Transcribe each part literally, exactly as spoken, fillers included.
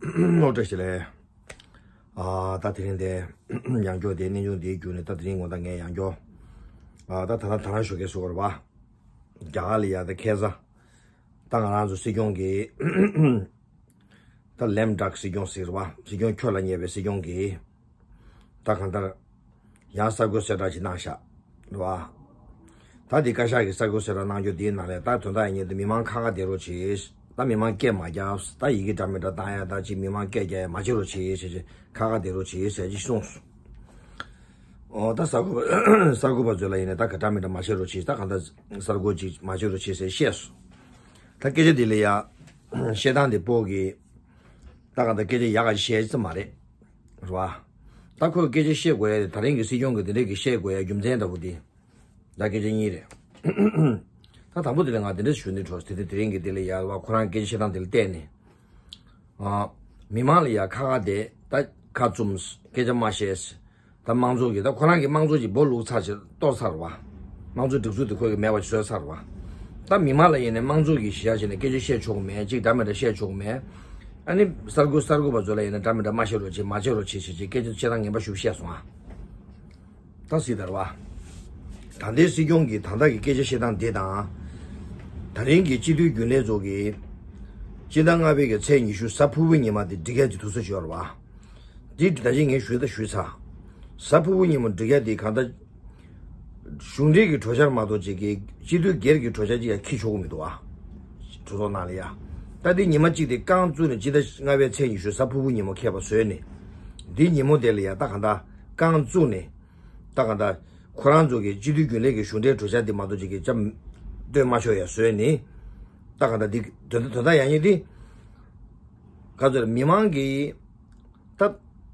སློབ་གྲྭ་ཞིག་ལས། ཨ་ད་དེ་རིང་དེ་ཡང་བསྐྱར་དེ་གནས་ཆུང་དེའི་བརྒྱུད་ནས་ད་དེ་རིང་དགོང་དག་ངས་ཡང་བསྐྱར་ཨ་ད་ད་ད་ད་རང་ཞུ་གས་སུ་བར་བ། རྒྱ་གར་ལ་ཡ་ད་ཁ་སང་ད་ང་རང་ཚོ་སྲིད་སྐྱོང་གི་ད་ལེམ་ཌག་སྲིད་སྐྱོང་ཟེར་བ། སྲིད་སྐྱོང་ཁྱོད་ལ་ཉེ་བའི་སྲིད་སྐྱོང་གི་ད་གང་ལྟར་ཡང་གསར་འགོད་གསལ་བསྒྲགས་ཅིག་གནང་ཤག་རེད་བ། ད་འདི་བཀའ་ཤག་གི་གསར་འགོད་གསལ་བསྒྲགས་གནང་རྒྱུ་འདིའི་ནང་ལས་ད་དོན་དག་ཡིན་ཉིད་དུ་མི་མང་ཁ་ཁ་བདེ་རོགས་བྱེད། ད་མི་མང་སྐད་མ་རྒྱབ། ད་ཡི་གེ་འདྲ་མི་འདྲ་བཏང་ཡ་ད་ཅིག་མི་མང་སྐད་རྒྱག་ཡ་མ་བྱེད་རོགས་བྱེད་ཟེར་ཅིག་ཁ་ཁ་བདེ་རོགས་བྱེད་ཟེར་ཅིག་གསུངས་སོང་། ཨོ་ད་གསར་འགོད་པ་གསར་འགོད་པ་ཚོ་ལ་ཡིན་ན་ད་ག་འདྲ་མི་འདྲ་མ་བྱེད་རོགས་བྱེད། ད་གང་ལྟར་གསར་འགོད་ཅིག་མ་བྱེད་རོགས་བྱེད་ཟེར་བཤད་སོང་། ད་སྐད་ཆ་འདི་ལ་ཡ་བཤད་སྟངས་འདི་སྤོ་གི་ད་གང་ལྟར་སྐད་ཆ་ཡག་ག་བཤད་ཙམ་མ་རེད། རེད་བ། ད་ཁོས་སྐད་ཆ་བཤད་དགོས་ཡ་དེ་ད་རིང་གི་སྲིད་སྐྱོང་གི་དེ་འདྲས་ཀྱི་བཤད་དགོས་ཡ་རྒྱུ་མཚན་འདྲ་བོ་དེ། ད་སྐད་ཆ་གཉིས་རེད། ད་དང་པོ་དེ་ལ་ང་དེ་འདྲས་ཞུ་ནི་འཕྲོ་དེ་དེ་དེ་རིང་གི་དེ་ལ་ཡ་བ་ཁོ་རང་སྐད་ཆ་བཤད་སྟངས་དེ་ལ་བལྟས་ནས། ཨ། མི་མང་ལ་ཡ་ཁ་ཁ་བསྡད་ད་ཁ་བཙུམས་སྐད་ཆ་མ་བཤད། ད་དམངས་གཙོ་གི་ད་ཁོ་རང་གི་དམངས་གཙོ་གི་སྦོ་ལུག་ཚར་ཕྱིར་གཏོར་ཚར་བ། དམངས་གཙོ་སྒྲིག་འཛུགས་དེ་ཁོ་གི་མེད་པ་བཟོས་ཚར་བ། ད་མི་མང་ལ་ཡིན་ནས་དམངས་གཙོ་གི་གཞི་བྱས་ནས་སྐད་ཆ་བཤད་ཆོག་གི་མེད་ཅིག་འདྲ་མི་འདྲ་བཤད་ཆོག་གི་མེད། ཨ་ནི་གསར་འགོད་གསར་འགོད་པ་ཚོ་ལ་ཡིན་ན་འདྲ་མི་འདྲ་མ་བཤད་རོགས་བྱེད་མ་བྱེད་རོགས་བྱེད་བྱེད་བྱེད་སྐད་ཆ་བཤད་སྟངས་ངན་པ་ཞིག་བཤད་སོང་ཨ། ད་སྲིད་དར་བ། ད་ལྟའི་སྲིད་སྐྱོང་གིས་ད་ལྟ་གི་སྐད་ཆ་བཤད་སྟངས་འདི་དང་། ད་རིང་གི་སྤྱི་འཐུས་རྒྱུན་ལས་ཚོ་གིས། སྤྱི་ཟླ་ལྔ་པའི་གི་ཚེས་ཉི་ཤུ་གཟའ་ཕུར་བུ་ཉི་མ་དེ་སྒྲིག་ཡ་ཅིག་ཐུག་ས་ཅིག་ཡོད་རེད་བ། འདི་ད་ཅི་ངས་ཞུས་ད་ཞུས་ཚར། གཟའ་ཕུར་བུ་ཉི་མ་སྒྲིག་ཡ་དེ་གང་ལྟར། གཞུང་འབྲེལ་གྱི་གྲོས་འཆར་མ་གཏོགས་ཅིག་གི་སྤྱི་འཐུས་སྒེར་གྱི་གྲོས་འཆར་ཅིག་ཡང་འཁྱེར་ཆོག་གི་མི་འདུག་ཨ། གྲོས་ཚོགས་ནང་ལ་ཡ། ད་འདི་ཉི་མ་གཅིག་དེ་རྐང་བཙུགས་ནས་སྤྱི་ཟླ་ལྔ་པའི་ཚེས་ཉི་ཤུ་གཟའ་ཕུར་བུ་ཉི་མ་འཁེལ་བ་བཟོས་ནས། འདི་ཉིན་མོ་དེ་ལ་ཡ་ད་གང་ལྟར་རྐང་བཙུགས་ནས། ད་གང་ལྟར་ཁོ་རང་ཚོ་གི་སྤྱི་འཐུས་རྒྱུན་ལས་ཀྱི་གཞུང་འབྲེལ་གྲོས་འཆར་འདི་མ་གཏོགས་ཅིག་གི་ཅམ་སྟོན་མ་ཆོག་ཡ་བཟོས་ནས། ད་གང་ལྟར་འདི་དོན་དོན་དག་ཡང་ཉིད་འདི། ག་ཚོད་མི་མང་གིས་ད་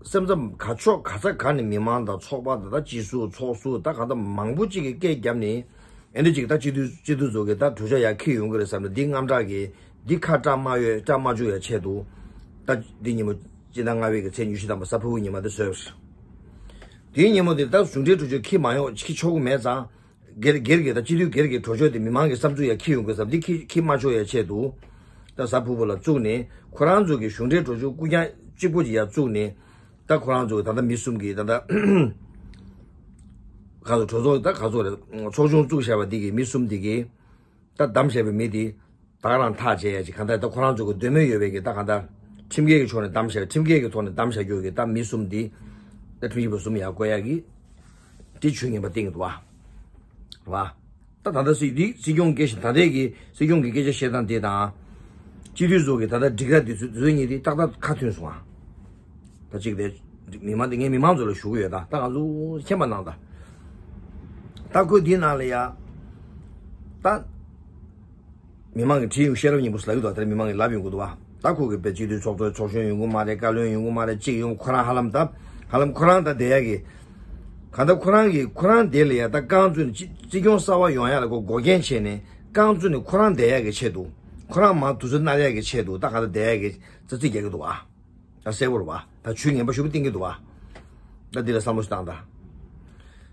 སེམས་ཙམ་ག་ཕྱོགས་ག་ས་ག་ནས་མི་མང་དང་ཚོགས་པ་དང་ད་སྤྱི་ཟུར་ཚོགས་ཟུར་ད་ག་ད་མང་པོ་ཅིག་གིས་སྐད་བརྒྱབ་ནས་ཨེ་འདྲ་ཅིག་ད་སྤྱི་འཐུས་སྤྱི་འཐུས་ཚོ་གིས་ད་གྲོས་ཆོད་ཡར་འཁྱེར་ཡོང་གི་རེད་བསམ་ནས་འདི་དངངས་སྐྲག་གིས་འདི་ཁ་སྐྲག་མ་ཡོད་སྐྲག་མ་བཅུག་ཡ་ཆེད་དུ་ད་འདི་ཉིན་མོ་སྤྱི་ཟླ་ལྔ་པའི་གི་ཚེས་ཉི་ཤུ་ཐམ་པ་གཟའ་ཕུར་བུ་ཉི་མ་འདི་བཟོས་པ་རེད། དེའི་ཉིན་མོ་འདི་ད་གཞུང་འབྲེལ་གྲོས་ཆོད་འཁྱེར་མ་ཡོང་འཁྱེར་ཆོག་གི་མེད་ཙང་། སྒེར་སྒེར་གྱི་དང་སྤྱི་འཐུས་སྒེར་གྱི་གྲོས་ཆོད་དེ་མི་མང་གི་བསམ་ཚུལ་ཡང་འཁྱེར་ཡོང་དགོས་བསམ་འདི་འཁྱེར་འཁྱེར་མ་ཆོག་ཡ་ཆེད་དུ། ད་གཟའ་ཕུར་བུ་ལ་བཙུགས་ནས་ཁོ་རང་ཚོ་གི་གཞུང་འབྲེལ་གྲོས་ཆོད་སྐུ་རྐྱང་གཅིག་པོ་ཅིག་ཡར་བཙུགས་ནས། ད་ཁོ་རང་ཚོ་གི་ད་ལྟ་མི་གསུམ་གྱི་ད་ལྟ་ག་ཚོད་གྲོས་ཚོགས་ད་ག་ཚོད་རེད་ཚོགས་ཆུང་བཙུགས་བཞག་པ་འདི་གི་མི་གསུམ་འདི་གི་ད་བདམས་བཞག་པའི་མི་འདི། ད་ག་རང་ཐག་བཅད་ཡ་ཅིག་གང་ལྟར་ད་ཁོ་རང་ཚོ་གི་འདོད་མོས་ཡོད་པའི་གི་ད་གང་ལྟར་ཁྲིམས་འགལ་གྱི་ཕྱོགས་ནས་བདམས་བཞག་ཁྲིམས་འགལ་གྱི་ཐོག་ནས་བདམས་བཞག་རྒྱུ་གི་ད་མི་གསུམ་འདི་ད་ཁྲིམས་ཞིབ་པ་གསུམ་ཡར་བསྐོ་ཡ་གི་དེ་ཇུས་ངན་པ་བཏིང་གི་འདུག་བ། རེད་བ། ད་ད་ལྟ་སྲིད་འདི་སྲིད་སྐྱོང་སྐད་ཆ་ད་ལྟའི་གི་སྲིད་སྐྱོང་གི་སྐད་ཆ་བཤད་སྟངས་དེ་དང་། སྤྱི་འཐུས་ཚོ་གི་ད་ལྟ་སྒྲིག་ར་དེ་ཚོ་དེ་ཚོ་གཉིས་དེ་ཏག་ཏག་ཁ་མཐུན་སོང་ཨ། ད་གཅིག་དེ་མི་མང་དེ་ངས་མི་མང་ཚོ་ལ་ཞུ་གི་ཡོད་ད་ད་ང་ཚོ་མཁྱེན་པ་གནང་ད། ད་ཁོས་འདི་ནང་ལ་ཡ། ད། མི་མང་གི་བྲིས་ཡོང་ཤེས་རབ་སྙིང་པོ་ལབ་ཀྱི་འདུག་དེར་མི་མང་གི་ལབ་ཡོང་གི་འདུག་བ། ད་ཁོ་གི་དཔེ་སྤྱི་འཐུས་ཚོགས་གཙོའི་ཚོགས་གཞོན་ཡོང་གི་མ་རེད། བཀའ་བློན་ཡོང་གི་མ་རེད། གཅིག་ཡོང་ཁོ་རང་ཧ་ལམ་ད་ཧ་ལམ་ཁོ་རང་ད་བསྡད་ཡ་གི། གང་ལྟར་ཁོ་རང་གི་ཁོ་རང་དེ་ལ་ཡ་ད་རྐང་བཙུགས་ནས་སྤྱི་སྲིད་སྐྱོང་གསར་བ་ཡོང་ཡ་ལ་ཁོ་འགོག་རྐྱེན་བྱས་ནས་རྐང་བཙུགས་ནས་ཁོ་རང་བསྡད་ཡ་གི་ཆེད་དུ། ཁོ་རང་མར་དུས་ཚོད་གནང་ཡ་གི་ཆེད་དུ་ད་གང་ལྟར་བསྡད་ཡ་གི་རྩ་ཚིག་རྒྱག་གི་འདུག་བ། ད་གསལ་པོ་རེད་བ། ད་ཇུས་ངན་པ་ཞེ་པོ་བཏིང་གི་འདུག་བ། ད་འདི་ལ་བསམ་བློ་ཞིག་བཏང་ད།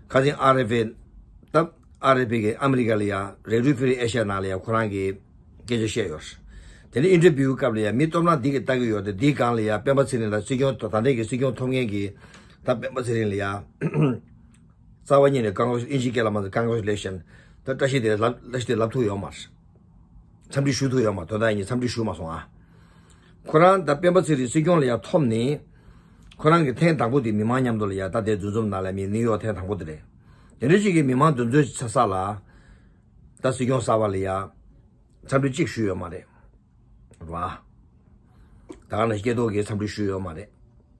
ཁ་སང་ཨ་རི་ཕི། ད་ཨ་རི་ཕི་གི་ཨ་མི་རི་ཀ་ལ་ཡ་རེ་ཌིའོ་ཕི་རི་ཨེ་ཤི་ཡ་ནང་ལ་ཡ་ཁོ་རང་གི་སྐད་ཆ་བཤད་ཡོད། དེ་ནས་ཨིན་ཊར་བིའུ་སྐབས་ལ་ཡ་མི་སྟོབས་ན་འདི་གི་ལྟ་གི་ཡོད་དེ་འདིའི་སྒང་ལ་ཡ་སྤེན་པ་ཚེ་རིང་ལ་སྲིད་སྐྱོང་ད་ལྟའི་གི་སྲིད་སྐྱོང་ཐོབ་མཁན་གི་ད་སྤེན་པ་ཚེ་རིང་ལ་ཡ་རྩ་བ་ཉིད་ནས་ཀོང་གྷི་རེ་སི་ཨིན་ཇིའི་སྐད་ལ་མ་ཟེར་ཀོང་གྷི་རེ་སི་ལེ་ཤན། ད་བཀྲ་ཤིས་བདེ་ལེགས་ལབ་བཀྲ་ཤིས་བདེ་ལེགས་ལབ་ཐུབ་ཡོད་མ་རེད། འཚམས་འདྲི་ཞུ་ཐུབ་ཡོད་མ་དོན་དག་ཡིན་འཚམས་འདྲི་ཞུ་མ་སོང་ཨ། ཁོ་རང་ད་སྤེན་པ་ཚེ་རིང་སྲིད་སྐྱོང་ལ་ཡར་ཐོབ་ནས། ཁོ་རང་གི་ཐེངས་དང་པོ་དེ་མི་མང་མཉམ་དུ་ལ་ཡ་ད་དེ་འདུ་འཛོམས་ནང་ལ་མི་ནིའུ་ཡོག་ཐེངས་དང་པོ་དེ་རེད། དེ་འདྲ་ཞིག་གི་མི་མང་འདུ་འཛོམས་ཆ་ས་ལ། ད་སྲིད་སྐྱོང་གསར་པ་ལ་ཡ། འཚམས་འདྲི་གཅིག་ཞུས་ཡོད་མ་རེད། རེད་བ། ད་ག་ནང་སྐྱེ་ཐོག་གིས་འཚམས་འདྲི་ཞུས་ཡོད་མ་རེད།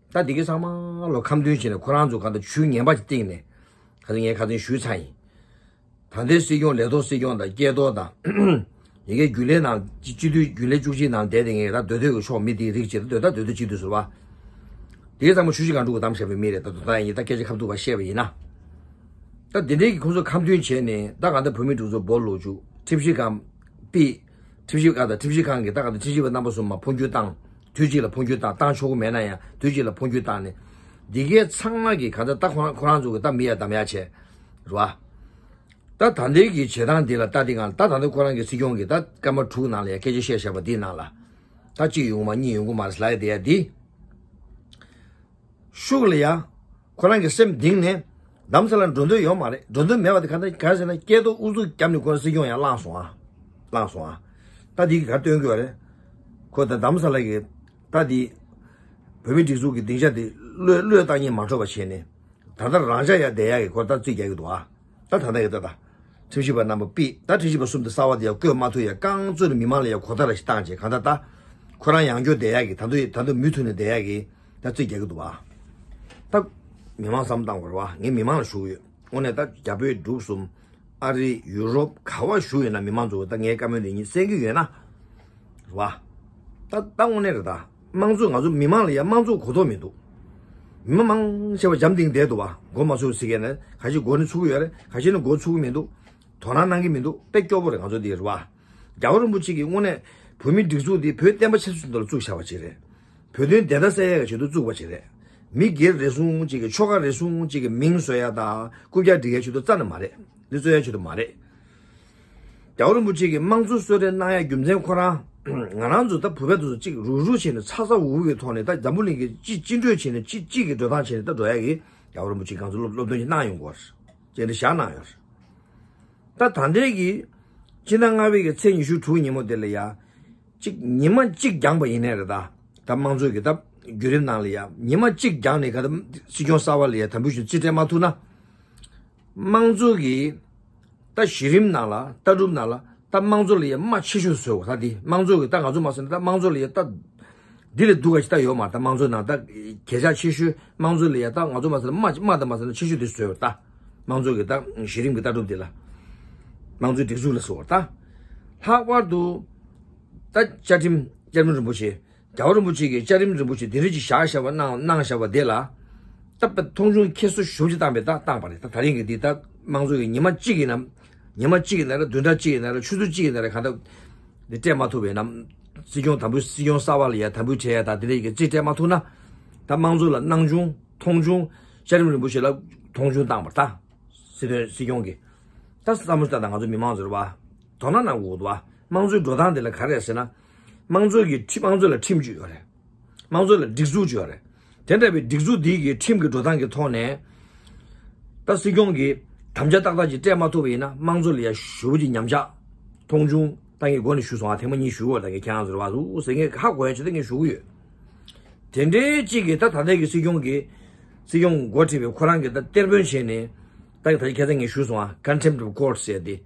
ད་འདི་གའི་ཚང་མ་ལོ་ཁ་མཐུན་བྱས་ནས་ཁོ་རང་ཚོ་གང་ལྟར་ཇུས་ངན་པ་ཞིག་བཏིང་ནས། ཁ་སང་ངས་ཁ་སང་ཞུས་ཚར་ཡིན། ད་ལྟའི་སྲིད་སྐྱོང་ལས་ཐོག་སྲིད་སྐྱོང་དང་སྐྱེ་ཐོག་དང་། ཡ་གི་རྒྱུན་ལས་ནང་སྤྱི་འཐུས་རྒྱུན་ལས་བཅུ་གཅིག་ནང་བསྡད་དེ་ངས་ད་སྡོད་སྡོད་ཀྱི་ཕྱོགས་མི་དེའི་རིགས་བྱེད་ད་སྡོད་ད་སྡོད་ད་སྤྱི་འཐུས་ཟུར་པ། དེའི་ཚང་མ་ཆུ་བཞི་སྒང་དྲུག་གི་གཏམ་བཤད་པའི་མི་རེད་ད་དོ་ད་ཡིན་ད་སྐད་ཆ་ཁ་ཐུག་པ་བཤད་པ་ཡིན་ན། ད་དེ་འདྲའི་གི་ཁོང་ཚོ་ཁ་མཐུན་བྱས་ནས་ད་གང་ལྟར་བོད་མི་སྒྲིག་འཛུགས་སྦོ་ལོག་བཅུག་ཁྲིམས་ཞིབ་ཁང་ཕུད། ཁྲིམས་ཞིབ་ཁང་དང་ཁྲིམས་ཞིབ་ཁང་གི་ད་གང་ལྟར་ཁྲིམས་ཞིབ་པ་རྣམ་པ་གསུམ་མ་འཕོ་འགྱུར་བཏང་། དུས་གཅིག་ལ་འཕོ་འགྱུར་བཏང་བཏང་ཆོག་གི་མེད་ན་ཡང་དུས་གཅིག་ལ་འཕོ་འགྱུར་བཏང་ནས། འདི་གའི་ཚང་མ་གི་གང་ལྟར་ད་ཁོ་རང་ཁོ་རང་ཚོ་གི་ད་མི་ཡ་དམ་ཡ་བྱས། རེད་བ། ད་ད་ལྟའི་གི་བྱེད་སྟངས་འདི་ལ་ལྟ་དེ་གང་ལ་ད་ད་ལྟ་ཁོ་རང་གི་སྲིད་སྐྱོང་གི་ད་སྐར་མ་དྲུག་ནང་ལ་ཡ་སྐད་ཆ་བཤད་བཞག་པ་འདིའི་ནང་ལ། ད་གཅིག་ཡོང་མ་གཉིས་ཡོང་གི་མ་རེད་ལབ་ཡ་དེ་ཡ་དེ། ཤུགས་ལ་ཡ། ཁོ་རང་གི་སེམས་གཏིང་ནས་རྡ་རམ་ས་ལ་འགྲོ་འདོད་ཡོད་མ་རེད། འགྲོ་འདོད་མེད་པ་དེ་ག་འདྲ་ག་རེ་ཟེར་ན། སྐྱེས་ཐོག་ཨུ་ཚུགས་བརྒྱབ་ནས་ཁོ་རང་སྲིད་སྐྱོང་ཡར་བླངས་སོང་ཨ། བླངས་སོང་ཨ། ད་འདི་གིས་ག་རེ་སྟོན་གྱི་ཡོད་རེད། ཁོ་ད་རྡ་རམ་ས་ལ་གི་ད་འདི་བོད་མི་སྒྲིག་འཛུགས་ཀྱི་སྡིངས་ཆ་དེ་བློས་བློས་བཏང་ཉེན་མ་འཕྲོག་པ་བྱས་ནས། ད་ལྟ་རང་འཇགས་ཡར་བསྡད་ཡག་གི་ཁོ་ད་རྩིས་རྒྱག་གི་འདུག་ཨ། ད་ད་ལྟ་གི་ད་ད་ཁྲིམས་ཞིབ་པ་རྣམ་པ་ཕུད། ད་ཁྲིམས་ཞིབ་པ་གསུམ་དེ་གསར་པ་དེ་ཡར་བསྐོས་མ་ཐུབ་ཡ་རྐང་བཙུགས་ནས་མི་མང་ལ་ཡར་གོ་བརྡ་ར་ཞིག་བཏང་བྱས། གང་ལྟར་ད་ཁོ་རང་ཡང་སྐྱོ་བསྡད་ཡག་གི། ད་དུང་ད་དུང་མུ་མཐུད་ནས་བསྡད་ཡག་གི་ད་རྩིས་རྒྱག་གི་འདུག་བ། ད་མི་མང་བསམ་བློ་བཏང་དགོས་རེད་བ། ངས་མི་མང་ལ་ཞུ་གི་ཡོད། དངོས་གནས་ད་རྒྱ་བོད་འབྲུག་གསུམ། ཨ་རི། ཡུ་རོབ། ག་བ་བཞུགས་ཡོད་ན་མི་མང་ཚོ་ད་ངའི་བཀའ་མོལ་འདི་གཉིས་གསན་གྱི་ཡོད་ན། རེད་བ། ད་ད་དངོས་གནས་རེད་ད། དམངས་གཙོ་ང་ཚོ་མི་མང་ལ་ཡ་དམངས་གཙོ་གོ་རྟོགས་མི་འདུག་མི་མང་མང་ཆེ་བ་འཇམ་ཐིང་བསྡད་འདུག་བ། མགོ་མ་ཚོས་ཟེར་མཁན་ནི་ཁ་ཤས་མགོ་ནི་ཚུགས་ཀྱི་ཡོད་རེད། ཁ་ཤས་ནི་མགོ་ཚུགས་ཀྱི་མི་འདུག་དོ་སྣང་གནང་གི་མི་འདུག་དཔེ་སྐྱོ་པོ་རེད་ང་ཚོ་འདི། རེད་བ། རྒྱལ་བ་རིན་པོ་ཆེ་གིས་དངོས་གནས་བོད་མིའི་སྒྲིག་འཛུགས་འདི་བོད་བསྟན་པ་ཆབ་སྲིད་དོན་ལ་བཙུགས་བཞག་པ་ཅིག་རེད། བོད་དོན་བདེན་མཐའ་གསལ་ཡག་གི་ཆེད་དུ་བཙུགས་པ་ཅིག་རེད། མི་སྒེར་རེ་ཟུང་ཅིག་གི་ཆོལ་ཁ་རེ་ཟུང་ཅིག་གི་མིང་བཟོ་ཡ་དང་རྐུབ་བཀྱག་སྒྲིག་ཡ་ཆེད་དུ་རྩ་ནས་མ་རེད། འདི་རྩོད་ཡ་ཆེད་དུ་མ་རེད། རྒྱལ་བ་རིན་པོ་ཆེ་གིས་དམངས་གཙོ་གསོལ་རས་གནང་ཡ་རྒྱུ་མཚན་ཁོ་རང་། ང་རང་ཚོ་ད་བོད་པ་དེ་ཚོ་གཅིག་རུག་རུག་བྱས་ནས་ཚ་ཚ་འུར་འུར་གྱི་ཐོག་ནས་ད་འཛམ་བུ་གླིང་གི་གཅིག་གཅིག་འགྲོས་བྱས་ནས་གཅིག་གཅིག་གི་འགྲོ་སྟངས་བྱས་ནས་ད་འགྲོ་ཡ་གི་རྒྱལ་བ་རིན་པོ་ཆེ་གང་ཚོ་སློབ་སློབ་སྟོན་ཞིག་གནང་ཡོང་གི་ཡོད་རེད། ཅེས་འདྲ་བཞག་གནང་ཡོད་རེད། ད་ད་ལྟའི་གི་ཕྱི་ཟླ་ལྔ་པའི་གི་ཚེས་ཉི་ཤུ་དྲུག་ཉིན་མོ་དེ་ལ་ཡ། གཅིག་ཉི་མ་གཅིག་འགྱངས་པ་ཡིན་ནའི་རེད་ད། ད་དམངས་གཙོ་གི་ད་བརྒྱུད་རིམ་ནང་ལ་ཡ་ཉི་མ་གཅིག་འགྱངས་ནས་ག་ད་སྲིད་སྐྱོང་གསར་པ་ལ་ཡ་དམ་འབུལ་ཞུ་རྩིས་སྤྲད་མ་ཐུབ་ན། དམངས་གཙོ་གི་ད་གཞི་རིམ་ནང་ལ་ལྟ་གྲུབ་ནང་ལ་ད་དམངས་གཙོ་ལ་ཡ་རྨ་ཆེ་ཤོས་བཟོས་བ། ད་འདི་དམངས་གཙོ་གི་ད་ང་ཚོ་མ་ཟེར་ན་ད་དམངས་གཙོ་ལ་ཡ་ད་འདི་ལས་སྡུག་ག་ཞིག་ད་ཡོད་མ་རེད། ད་དམངས་གཙོ་ནང་ད་གལ་ཆེ་ཤོས་དམངས་གཙོ་ལ་ཡ་ད་ང་ཚོ་མ་ཟེར་ན་རྨ་རྨ་ད་མ་ཟེར་ན་ཆེ་ཤོས་དེ་བཟོས་བ། ད་དམངས་གཙོ་གི་ད་གཞི་རིམ་གི་ལྟ་གྲུབ་དེ་ལ་དམངས་གཙོའི་སྒྲིག་འཛུགས་ལ་བཟོས་བ། ད་ལྷག་པར་དུ་ད་བཅའ་ཁྲིམས་བཅའ་ཁྲིམས་རིན་པོ་ཆེ། རྒྱལ་བ་རིན་པོ་ཆེ་གིས་བཅའ་ཁྲིམས་རིན་པོ་ཆེ་དེ་རིགས་ཀྱི་བཞག་བཞག་པ་གནང་གནང་བཞག་པ་དེ་ལ། ད་དཔེ་མཐོང་ཆུང་ཁྱད་གསོད་ཞེ་པོ་ཅིག་བཏང་བས་ད་བཏང་པ་རེད། ད་ད་རིང་གི་འདི་ད་དམངས་གཙོ་གི་ཉི་མ་གཅིག་ཡིན་ན། ཉི་མ་གཅིག་ཡིན་ན་རེད། བདུན་ཕྲག་གཅིག་ཡིན་ན་རེད། ཆུ་ཚོད་གཅིག་ཡིན་ན་རེད། གང་ལྟར་འདི་སྤྲད་མ་ཐུབ་པས་ན། སྲིད་སྐྱོང་དམ་འབུལ་སྲིད་སྐྱོང་གསར་པ་ལ་ཡ་དམ་འབུལ་བྱས་ཡ་ད་དེ་འདྲ་ཡི་གི་རྩིས་སྤྲད་མ་ཐུབ་ན། ད་དམངས་གཙོ་ལ་སྣང་ཆུང་མཐོང་ཆུང་། བཅའ་ཁྲིམས་རིན་པོ་ཆེ་ལ་མཐོང་ཆུང་བཏང་པ་རེད། ད་སྲིད་དོན་སྲིད་སྐྱོང་གིས། ད་བསམ་བློ་ཞིག་བཏང་ད་ང་ཚོ་མི་མང་ཚོ་རེད་བ། དོ་སྣང་གནང་དགོས་འདུག་བ། དམངས་གཙོའི་འགྲོ་སྟངས་དེ་ལ་ག་རེ་རེད་ཟེར་ན། དམངས་གཙོ་གི་ཁྲིམས་དམངས་གཙོ་ལ་ཁྲིམས་ཅིག་ཡོད་རེད། དམངས་གཙོ་ལ་སྒྲིག་འཛུགས་ཅིག་ཡོད་རེད། དེ་འདྲ་བའི་སྒྲིག་འཛུགས་འདི་གི་ཁྲིམས་ཀྱི་འགྲོ་སྟངས་ཀྱི་ཐོག་ནས། ད་སྲིད་སྐྱོང་གིས་དམ་བཅའ་ཏག་ཏག་ཅིག་སྤྲད་མ་ཐུབ་པ་ཡིན་ན་དམངས་གཙོ་ལ་ཡ་ཞེ་པོ་ཅིག་ཉམས་ཆག་མཐོང་ཆུང་ད་ངས་འགོ་ནས་ཞུས་སོང་ཨ། ཐེངས་མ་གཉིས་ཞུས་པ་ད་ངས་ཁྱེད་རང་ཚོར་བ་འདུག་ཟེར་ངས་ཧ་གོ་ཡ་ཆེད་དུ་ངས་ཞུ་གི་ཡོད། དེ་འདྲའི་གཅིག་གིས་ད་ད་ལྟའི་གི་སྲིད་སྐྱོང་གིས་སྲིད་སྐྱོང་འགོ་ཁྲིད་པའི་ཁོ་རང་གིས་ད་གཏེར་དཔོན་བྱས་ནས། ད་ད་ཁྱེད་ཚོ་ངས་ཞུས་སོང་ཨ། contempt of court ཟེར་ཏེ།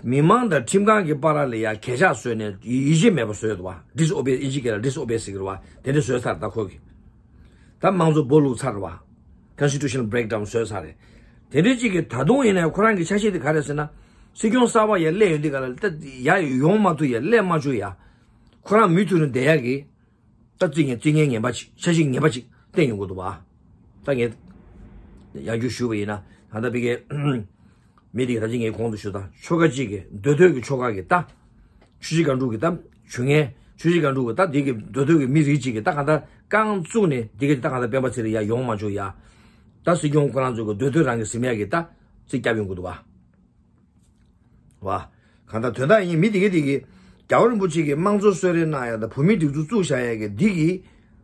མི་མང་དང་ཁྲིམས་ཁང་གི་བར་ལ་ཡ་གད་ཆག་བཟོས་ནས་ཡིད་ཆེས་མེད་པ་བཟོས་འདུག་བ། disobey། ཨིན་ཇི་སྐད་ལ་disobey ཟེར་གི་རེད་བ། དེ་འདྲ་བཟོས་ཚར། ད་ཁོ་གིས་ད་དམངས་གཙོ་སྦོ་ལུག་ཚར་བ། constitutional breakdown བཟོས་ཚར་རེད། དེ་འདྲའི་གཅིག་གིས་ད་དུང་ཡིན་ན་ཁོ་རང་གི་ཆ་ཤས་དེ་ག་རེ་ཟེར་ན། སྲིད་སྐྱོང་གསར་པ་ཡ་སླེབས་ཡོང་དུས་ག་ལ་ད་ཡ་ཡོང་མ་ཐུབ་ཡ་སླེབས་མ་བཅུག་ཡ། ཁོ་རང་མུ་མཐུད་ནས་བསྡད་ཡ་གི་ད་རྩིས་ངན་རྩིས་ངན་ངན་པ་ཅིག་ཆ་ཤས་ངན་པ་ཅིག་བསྟན་ཡོང་གི་འདུག་བ། ད་ངས་ཡང་བསྐྱར་ཞུས་པ་ཡིན་ན་ད་ལྟ་བི་གའི་མི་དེ་ག་ད་ཅི་ངས་གོང་དུ་ཞུས་ད་ཆོལ་ཁ་གཅིག་གི་མདོ་སྟོད་ཀྱི་ཆོལ་ཁ་གི་ད་ཆུ་བཞི་སྒང་དྲུག་གི་ད་ཞུ་ངན་ཆུ་བཞི་སྒང་དྲུག་གི་ད་དེ་གི་མདོ་སྟོད་ཀྱི་མི་རིགས་གཅིག་གི་ད་གང་ད་རྐང་བཙུགས་ནས་དེ་གི་ད་གང་ད་སྤེན་པ་ཚེ་རིང་ཡ་ཡོང་མ་བཅུག་ཡ། ད་སྲིད་སྐྱོང་ཁོ་རང་ཚོ་གི་མདོ་སྟོད་རང་གི་ཟིན་ཡ་གི་ད་རྩིས་བརྒྱབ་ཡོང་གི་འདུག་བ། བ། གང་ལྟར་དོན་དག་ཡིན་མི་དེ་གས་དེ་གས་རྒྱལ་བ་རིན་པོ་ཆེ་གིས་དམངས་གཙོ་གསོལ་རས་གནང་ཡ་དང་བོད་མིའི་སྒྲིག་འཛུགས་བཙུགས་བཞག་ཡ་གི་འདི་གི་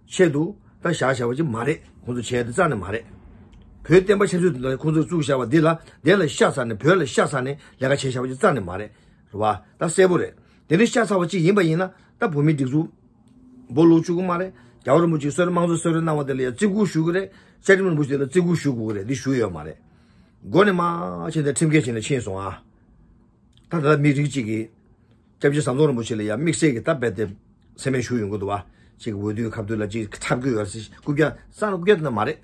ཆེད་དུ་ད་བཞག་བཞག་པ་ཅིག་མ་རེད། ཁོང་ཚོ་བྱས་ཡ་དེ་རྩ་ནས་མ་རེད། བོད་བསྟན་པ་ཆབ་སྲིད་དོན་ལ་ཁོང་ཚོས་བཙུགས་བཞག་པ་འདི་ལ་དེ་ལ་ཤ་ཚ་ནས་བོད་ལ་ཤ་ཚ་ནས་ལས་ཀ་བྱས་བཞག་པ་ཅིག་རྩ་ནས་མ་རེད། རེད་བ། ད་གསལ་པོ་རེད། དེ་འདྲ་ཤ་ཚ་བ་ཅིག་ཡིན་པ་ཡིན་ན་ད་བོད་མིའི་སྒྲིག་འཛུགས་སྦོ་ལུག་བཅུག་གི་མ་རེད། རྒྱལ་བ་རིན་པོ་ཆེ་གསོལ་རས་དམངས་གཙོ་གསོལ་རས་གནང་བ་དེ་ལ་ཡང་བརྩི་བཀུར་ཞུ་གི་རེད། བཅའ་ཁྲིམས་རིན་པོ་ཆེ་དེ་ལ་བརྩི་བཀུར་ཞུ་དགོས་གི་རེད། འདི་ཞུ་ཡོད་མ་རེད། མགོ་ནས་མར་ཕྱིན་ཏེ་ཁྲིམས་འགལ་བྱས་ནས་ཕྱིན་སོང་ཨ། ད་ད་མི་རིགས་གཅིག་གིས་སྐྱབས་རྗེ་ཟམ་གདོང་རིན་པོ་ཆེ་ལ་ཡང་དམིགས་བསལ་གྱི་ད་རྦད་དེ་སེམས་པའི་ཞུ་ཡོང་གི་འདུག་བ། གཅིག་གི་འོས་བསྡུའི་ཁ་ཐུག་ལ་གཅིག་འཁྲབ་དགོས་ཡོད་ཟེར་རྐུབ་བཀྱག་སང་རྐུབ་བཀྱག་དེ་ན་མ་རེད།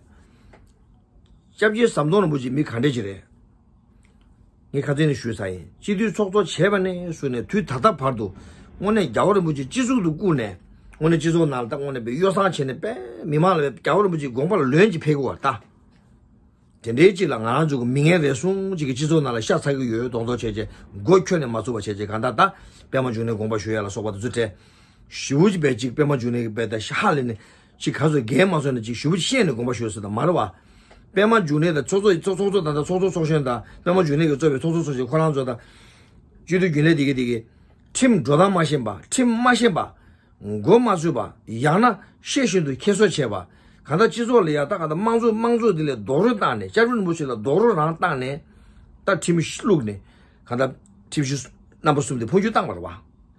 སྐྱབས་རྗེ་ཟམ་གདོང་རིན་པོ་ཆེ་མི་ག་འདྲ་ཅིག་རེད། ངས་ཁ་སང་ནས་ཞུས་ཚར་ཡིན། སྤྱི་འཐུས་ཚོགས་གཙོ་བྱས་པ་ནས་བཟུང་ནས་དུས་ད་ལྟ་བར་དུ་དངོས་གནས་རྒྱལ་བ་རིན་པོ་ཆེ་སྤྱི་གཙུག་ཏུ་བཀུར་ནས་དངོས་གནས་སྤྱི་ཚོགས་ནང་ལ་ད་དངོས་གནས་དཔེ་གཡོ་བསྲང་བྱས་ནས་དཔེ་མི་མང་ལ་རྒྱལ་བ་རིན་པོ་ཆེའི་དགོངས་པ་ལ་ལོན་གྱི་ཕེབས་ཀྱི་ཡོད་རེད་ད། དེ་འདྲའི་ཅིག་ལ་ང་རང་ཚོ་གི་མི་ངན་རེ་ཟུང་ཅིག་གི་སྤྱི་ཚོགས་ནང་ལ་ཤ་ཚ་གི་ཡོད་གདོང་ཐོག་བྱས་བྱས་མགོ་འཁྱོག་ནས་མ་ཚུགས་པ་བྱས་བྱས་གང་ལྟར་ད་པད་མ་འབྱུང་གནས་དགོངས་པ་ཞུ་ཡ་ལ་སོགས་པ་དེ་ཚོ་སྤྲད། ཞེ་པོ་ཅིག་དཔེ་ཅིག་པད་མ་འབྱུང་གནས་ཀྱི་དཔེ་ད་ཤ་ཧ་ལས་ནས་ཅིག་ག་ཚོད་རྒན་མ་ཚོད་ནས་ཅིག་ཞེ་པོ་ཅིག་བཤད་ནས་དགོངས་པ་ཞུ་ཟེར་ད་མ་རེད་བ། པད་མ་འབྱུང་གནས་དང་ཚོགས་གཙོ་ཚོགས་ཚོགས་ད་ད་ཚོགས་གཙོ་ཚོགས་གཞོན་དང་པད་མ་འབྱུང་གནས་ཀྱིས་གཙོས་པའི་ཚོགས་གཙོ་ཚོགས་གཞོན་ཁོ་རང་ཚོ་དང་། སྤྱི་འཐུས་རྒྱུན་ལས་དེ་གི་དེ་གི་ཁྲིམས་འགྲོ་སྟངས་མ་ཤེས་པ། ཁྲིམས་མ་ཤེས་པ། མགོ་མ་ཚོས་པ། ཡང་ན་ཤེས་བཞིན་དུ་ཁྱད་གསོད་བྱས་པ། གང་ལྟར་སྤྱི་ཚོགས་ལ་ཡ་ད་གང་ལྟར་དམངས་གཙོ་དམངས་གཙོ་འདི་ལས་རྡོག་རོལ་བཏང་ནས། བཅའ་ཁྲིམས་རིན་པོ་ཆེ་ལ་རྡོག་རོལ་རང་བཏང་ནས། ད་ཁྲིམས་བླུགས་ནས་གང་ལྟར་ཁྲིམས་གཞི་རྣམ་པ་གསུམ་དེ་འཕོ་འགྱུར་བཏང་བ་རེད་བ།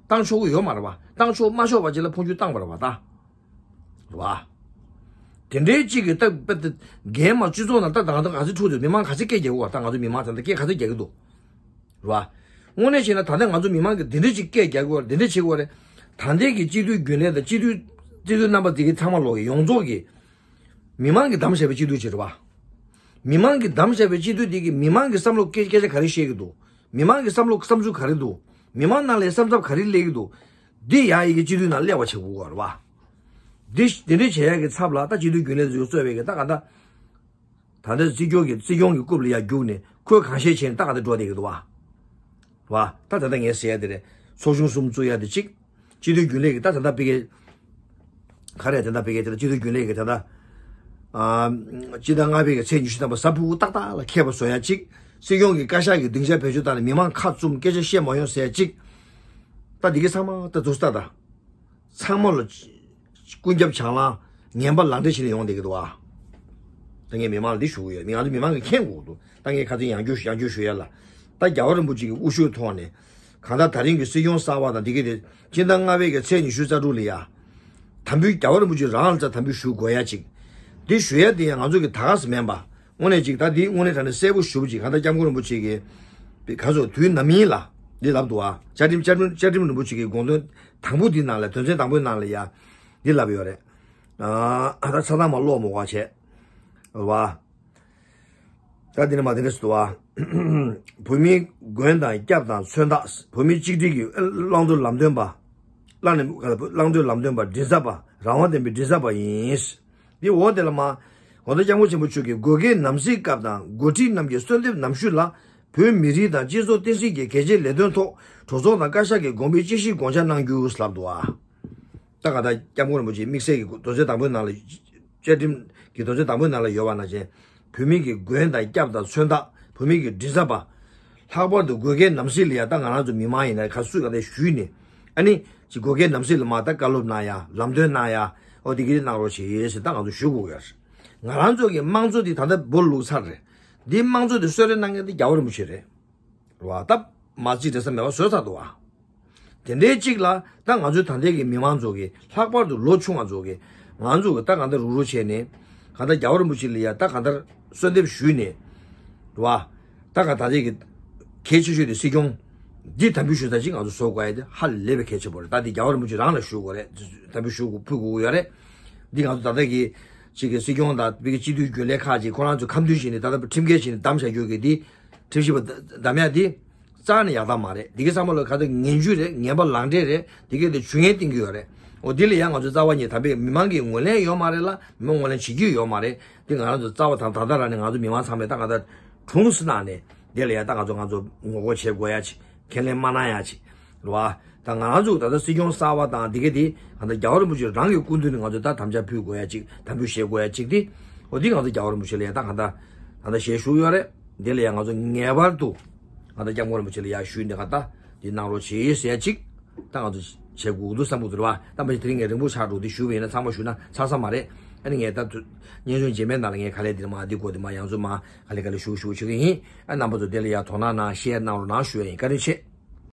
བཏང་ཆོག་གི་ཡོད་མ་རེད་བ། བཏང་ཆོག་མ་ཆོག་པ་ཅིག་ལ་འཕོ་འགྱུར་བཏང་བ་རེད་བ་ད། རེད་བ། དེ་འདྲའི་གཅིག་གིས་ད་དཔེ་ད་འགན་མ་སྤྱི་ཚོགས་ནང་ད་ད་ད་ག་ཚོད་འཁྲུག་འདུག་མི་མང་ག་ཚོད་སྐད་རྒྱག་གི་བ། ད་ང་ཚོ་མི་མང་ད་ད་སྐད་ག་ཚོད་རྒྱག་གི་འདུག་རེད་བ། དངོས་གནས་བྱས་ན་ད་ལྟ་ང་ཚོ་མི་མང་གིས་འདི་འདྲ་ཅིག་སྐད་རྒྱག་གི་བ་རེད། འདི་འདྲ་བྱེད་ཀྱི་བ་རེད། ད་ལྟའི་གི་སྤྱི་འཐུས་རྒྱུན་ལས་དང་སྤྱི་འཐུས་སྤྱི་འཐུས་རྣམ་པ་དེ་གི་ཚང་མ་ལོག་གི་ཡོངས་རྫོགས་ཀྱི་མི་མང་གིས་བདམས་བཞག་པའི་སྤྱི་འཐུས་ཅིག་རེད་བ། མི་མང་གིས་བདམས་བཞག་པའི་སྤྱི་འཐུས་དེ་གིས་མི་མང་གི་བསམ་བློ་སྐད་སྐད་ཆ་ག་རེ་བཤད་ཀྱི་འདུག་མི་མང་གི་བསམ་བློ་བསམ་ཚུལ་ག་རེ་འདུག་མི་མང་ནང་ལ་བསམ་ཚབ་ག་རེ་སླེབས་ཀྱི་འདུག་འདི་ཡ་ཡི་གི་སྤྱི་འཐུས་ནང་སླེབས་པ་བྱེད་དགོས་པ་རེད་བ། འདི་འདི་འདྲ་བྱེད་ཡ་གི་ཚབ་ལ་ད་སྤྱི་འཐུས་རྒྱུན་ལས་ཚོས་གཙོས་པའི་གི་ད་ག་ད། ད་ལྟ་སྲིད་སྐྱོང་གི་སྲིད་སྐྱོང་གི་རྐུབ་ལ་ཡར་རྒྱུགས་ནས་ཁོས་གང་བཤད་བྱས་ནས་ད་ག་ད་འགྲོ་བསྡད་ཀྱི་འདུག་བ། བ། ད་ད་ལྟ་ངས་ཟེར་ཡ་དེ་རེད། ཚོགས་ཆུང་གསུམ་བཙུགས་ཡ་དེ་གཅིག་སྤྱི་འཐུས་རྒྱུན་ལས་ཀྱི་ད་ད་ལྟ་ཕ་གི་ག་རེ་ད་ལྟ་ཕ་གི་ད་ལྟ་སྤྱི་འཐུས་རྒྱུན་ལས་ཀྱི་ད་ལྟ་ཨ། སྤྱི་ཟླ་ལྔ་པའི་གི་ཚེས་ཉི་ཤུ་ཐམ་པ་གཟའ་ཕུར་བུ་ཏག་ཏག་ལ་འཁེལ་བ་བཟོ་ཡ་གཅིག་སྲིད་སྐྱོང་གི་བཀའ་ཤག་གི་སྡིངས་ཆ་བེད་སྤྱོད་བཏང་ནས་མི་མང་ཁ་བཙུམ་སྐད་ཆ་བཤད་མ་ཡོང་ཟེར་ཡ་གཅིག་ད་འདི་གི་ཚང་མ་ད་འདུག་སེ་ད་ད། ཚང་མ་ལ་ཀུན་ཁྱབ་བྱང་ལ་ངན་པ་ལག་འབྲེལ་བྱས་ནས་ཡོང་བསྡད་ཀྱི་འདུག་ཨ། ད་ངས་མི་མང་ལ་འདི་ཞུ་གི་ཡོད། ང་ཚོ་མི་མང་གིས་མཁྱེན་དགོས་འདུག་ད་ངས་ཁ་སང་ཡང་བསྐྱར་ཡང་བསྐྱར་ཞུ་ཡ་ལ། ད་རྒྱལ་བ་རིན་པོ་ཆེ་གི་དབུ་བཞུགས་ཐོག་ནས་གང་ལྟར་ད་རིང་གི་སྲིད་སྐྱོང་གསར་པ་དང་འདི་གའི་དེ་སྤྱི་ཟླ་ལྔ་པའི་གི་ཚེས་ཉི་ཤུ་རྩ་དྲུག་ལ་ཡ། དམ་འབུལ་རྒྱལ་བ་རིན་པོ་ཆེ་རང་ལ་ཙང་དམ་འབུལ་ཞུ་དགོས་ཡ་ཅིག་འདི་ཞུ་ཡ་དེ་ཡང་ང་ཚོ་གི་ད་ག་སེ་མིན་པ། དངོས་གནས་ཅིག་ད་འདི་དངོས་གནས་དྲང་གནས་གསལ་པོ་ཞུ་བ་ཅིག་གང་ལྟར་སྐྱབས་མགོན་རིན་པོ་ཆེ་གིས་པའི་ག་ཚོད་དུས་ནམ་ཡིན་ལ་འདི་ལབ་འདུག་ཨ། བཅའ་ཁྲིམས་བཅའ་ཁྲིམས་བཅའ་ཁྲིམས་རིན་པོ་ཆེ་གི་དགོངས་དོན་དང་པོ་འདི་ནང་ལ་དོན་ཚན་དང་པོའི་ནང་ལ་ཡ་འདི་ལབ་ཡོད་རེད། ཨ་ད་ཆ་ཚང་མ་ཀློག་མི་དགོས་བྱས། རེད་བ། ད་འདི་ནས་མ་འདི་འདྲ་ཞིག་འདུག་བ། བོད་མིའི་མགོན་དང་སྐྱབས་དང་མཚོན་རྟགས། བོད་མིའི་གཅིག་སྒྲིལ་གྱི་བླང་དོར་ལམ་སྟོན་པ། བླ་ནས་བླང་དོར་ལམ་སྟོན་པ་མགྲིན་ཚབ་པ། རང་དབང་ལྡན་པའི་མགྲིན་ཚབ་པ་ཡིན། འདི་འོག་དེ་ལ་མ། གོང་ས་སྐྱབས་མགོན་ཆེན་པོ་མཆོག་གིས་དགོས་གལ་ནམ་སྲིད་སྐབས་དང་འགོ་ཁྲིད་རྣམས་ཀྱི་གསོལ་འདེབས་ནམ་ཞུ་ལ། བོད་མི་རིགས་དང་སྤྱི་ཚོགས་བསྟན་སྲིད་ཀྱི་གལ་ཆེའི་ལས་དོན་ཐོག་གྲོས་ཚོགས་དང་བཀའ་ཤག་གི་དགོངས་པའི་དཔྱད་གཞིར་དགོངས་འཆར་གནང་རྒྱུ་ལབ་འདུག་ཨ། ད་ག་ད་སྐྱབས་མགོན་རིན་པོ་ཆེའི་དམིགས་བསལ་གྱི་དོན་ཚན་དང་པོའི་ནང་ལ། བཅའ་ཁྲིམས་ཀྱི་དོན་ཚན་དང་པོའི་ནང་ལ་ཡོད་པ་ནང་བཞིན། བོད་མི་གི་མགོན་དང་སྐྱབས་དང་མཚོན་རྟགས། བོད་མི་གི་མགྲིན་ཚབ་པ། ལྷག་པར་དུ་དགོས་གལ་ནམ་སྲིད་ལ་ཡ་ད་ང་རང་ཚོ་མི་མང་ཡིན་ན་ག་སུ་ག་དེ་ཞུས་ནས། ཨ་ནི་ཅིག་དགོས་གལ་ནམ་སྲིད་ལ་མ་ད་བཀའ་སློབ་གནང་ཡ། ལམ་སྟོན་གནང་ཡ། ཨོ་དེ་གི་གནང་རོགས་བྱེད་ཟེར་ད་ང་ཚོ་ཞུ་དགོས་ཡ་རེད། ང་རང་ཚོ་གི་དམངས་གཙོ་དེ་ད་ལྟ་སྦོ་ལུག་ཚར་རེད། འདི་དམངས་གཙོ་དེ་གསོལ་རས་གནང་མཁན་དེ་རྒྱལ་བ་རིན་པོ་ཆེ་རེད། རེད་བ། ད་མ་རྩིས་འགྲན་ས་མེད་པ་བཟོས་ཚར་འདུག་བ། དེ་འདྲའི་གཅིག་ལ་ད་ང་ཚོའི་ད་ལྟའི་གི་མི་མང་ཚོ་གི་ལྷག་པར་དུ་ལོ་ཆུང་བ་ཚོ་གི་ང་ཚོ་གི་ད་གང་ལྟར་རུག་རུག་བྱས་ནས་གང་ལྟར་རྒྱལ་བ་རིན་པོ་ཆེ་ལ་ཡ་ད་གང་ལྟར་གསོལ་འདེབས་ཞུས་ནས་རེད་བ། ད་ག་ད་ལྟའི་གི་གལ་ཆེ་ཤོས་དེ་སྲིད་སྐྱོང་འདི་དམ་འབུལ་ཞུ་ས་ཅིག་ང་ཚོ་བཟོ་དགོས་ཡ་དེ་ཧ་ལས་པའི་གལ་ཆེན་པོ་རེད། ད་འདི་རྒྱལ་བ་རིན་པོ་ཆེ་རང་ལ་ཞུ་དགོས་རེད། དམ་འབུལ་ཞུ་དགོས་ཕུལ་དགོས་ཀྱི་ཡོད་རེད། འདི་ང་ཚོ་ད་ལྟ་གི་ཅིག་གི་སྲིད་སྐྱོང་དང་བོད་ཀྱི་སྤྱི་འཐུས་རྒྱུན་ལས་ཁག་ཅིག་ཁོ་རང་ཚོ་ཁ་མཐུན་བྱས་ནས་ད་ལྟ་ཁྲིམས་འགལ་བྱས་ནས་བདམས་བཞག་རྒྱུ་གི་འདི་ཁྲིམས་ཞིབ་པ་བདམས་ཡ་འདི། རྩ་ནས་ཡག་ཐག་མ་རེད། འདི་གའི་ཚང་མ་ལ་ག་ཚོད་ངན་ཇུས་རེད། ངན་པ་ལག་འབྲེལ་རེད། འདི་གའི་དེ་ཇུས་ངན་བསྟན་གྱི་ཡོད་རེད། འོ་འདི་ལ་ཡང་ང་ཚོ་རྩ་བ་ཉིད་དམ་པའི་མི་མང་གིས་ངོས་ལེན་ཡོད་མ་རེད་ལ། མི་མང་ངོས་ལེན་བྱེད་ཀྱི་ཡོད་མ་རེད། འདི་ང་རང་ཚོ་རྩ་བ་དང་ད་ལྟ་རང་ནས་ང་ཚོ་མི་མང་ཚང་མས་ད་ང་ད་གྲུང་སུ་གནང་ནས་འདི་ལ་ཡང་ད་ང་ཚོ་ང་ཚོ་ངོ་རྒོལ་བྱེད་དགོས་ཡ་ཅིག་ཁས་ལེན་མ་གནང་ཡ་ཅིག་རེད་བ། ད་ང་རང་ཚོ་ད་ལྟ་སྲིད་སྐྱོང་གསར་བ་དང་འདི་གའི་དེ་ང་ཚོ་རྒྱལ་བ་རིན་པོ་ཆེ་རང་གི་སྐུ་མདུན་ནས་ང་ཚོ་ད་དམ་བཅའ་ཕུལ་དགོས་ཡ་ཅིག་དམ་འབུལ་བཞེས་དགོས་ཡ་ཅིག་དེ། འོ་འདི་ང་ཚོ་རྒྱལ་བ་རིན་པོ་ཆེ་ལ་ཡང་ད་ང་ད་ད་ལྟ་ཞལ་བཞུགས་ཡོད་རེད། འདི་ལ་ཡང་ང་ཚོ་ངེས་པར་དུ་ང་ཚོ་སྐྱབས་མགོན་རིན་པོ་ཆེ་ལ་ཡང་ཞུས་ནས་ང་ད་འདི་གནང་རོགས་བྱེད་ཟེར་ཡ་ཅིག་ད་ང་ཚོ་བྱེད་དགོས་འདུག་བསམ་གྱི་འདུག་རེད་བ། ད་མ་གཞི་དེ་རིང་ངས་རིང་པོ་ཆགས་འགྲོ་འདི་ཞུས་པ་ཡིན་ན་ཚང་མ་ཞུས་ན་ཚར་ས་མ་རེད། ཨ་ནི་ངས་ད་དུ་སྙན་སེང་རྗེས་མའི་ནང་ལ་ངས་ག་ལེ་འདི་མ་འདི་གོ་འདི་མ་ཡང་ཚོ་མ་ག་ལེ་ག་ལེ་ཞུ་ཞུ་ཞུ་གི་ཡིན། ཨ་རྣམ་པ་ཚོ་དེ་ལ་ཡང་དོ་སྣང་གནང་ཤེར་གནང་རོགས་གནང་ཞུ་ཡ་ཡིན། བཀའ་དྲིན་ཆེ།